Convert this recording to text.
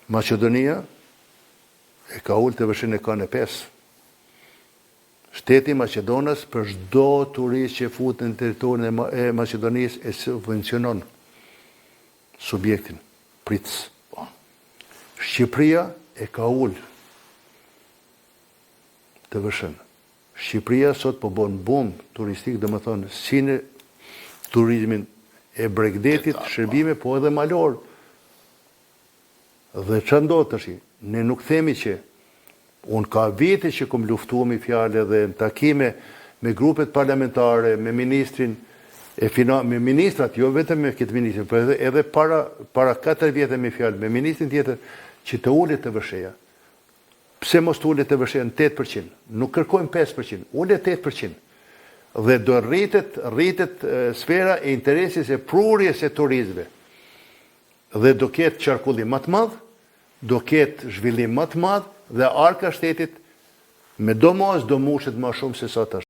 Maqedonia e ka ulë TVSH-në e ka në 5. Shteti maqedonas për çdo turist që futet në territorin e Maqedonisë e subvencionon subjektin pritës. Po. Shqipëria e ka ulë TVSH-në. Shqipëria sot po bon bum turistik, domethënë si në turizmin e bregdetit, shërbime, po edhe malor. Dhe ça ndodh tashi? Ne nuk themi që unë ka vite që kom luftu me fjalë edhe në takime me grupet parlamentare, me ministrin e fina, me ministrat, jo vetëm me këtë ministrin, por edhe edhe para para 4 vjetë me fjalë me ministrin tjetër që të ulet TVSH-ja. Pse mos të ulet TVSH-ja në 8%? Nuk kërkojmë 5%, ulet 8%. Dhe do rritet rritet sfera e interesit e prurjes e turistëve. Dhe do ketë qarkullim më të madh, do ketë zhvillim më të madh dhe arka shtetit me do mos do mushet më shumë se sa tash.